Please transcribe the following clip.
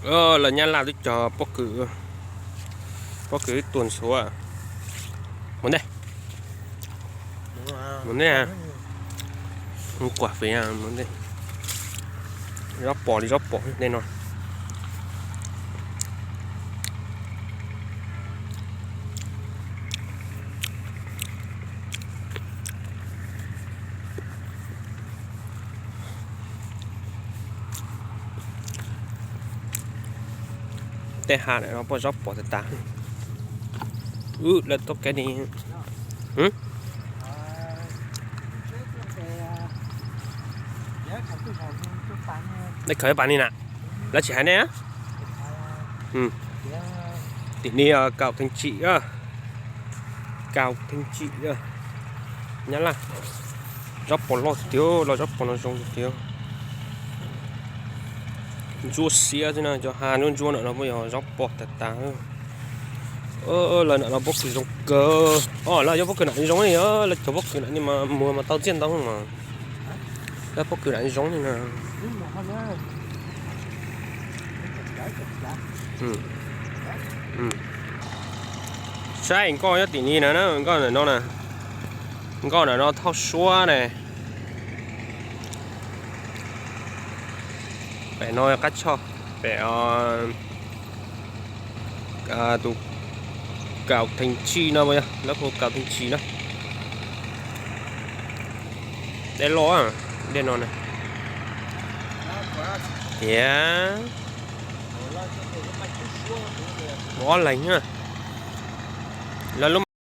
Lawv Nyab Laj twb cog pob kws, pob kws ib tuag ntxhuav. Mus ntej, mus ntej, mus kuam fim mus ntej. Zaub pos li zaub pos tej no. Tej ha no poj zaub pom tas tas. Lawv tau kev ni. Lawv khaws pas ni na. Lawv tsis hais nej. Tim ni kaum theej tsim, kaum theej tsim. Nyab Laj, zaub pos loj tiag, los zaub pos no zoo tiag. Ntsuab xiab xwb na, cov ha ntsuab ntsuab no puas yog zaub pos tas tas. Lawv nam no pob kws zoo kawg. Lawv cov pob kws nam zoo, lawv cov pob kws nam ni mas muag mas tau txiaj ntau mas. Lawv pob kws nam zoo li na. Saib nkoj nyob tim ni na, nkoj ntawm no na, nkoj ntawm no thauj suab ne. Pem no qab choj, pem tus kaum theej tsim no, lawv hu kaum theej tsim no. Dej loj, dej no na. Tiag, ob leeg na. Lawv lub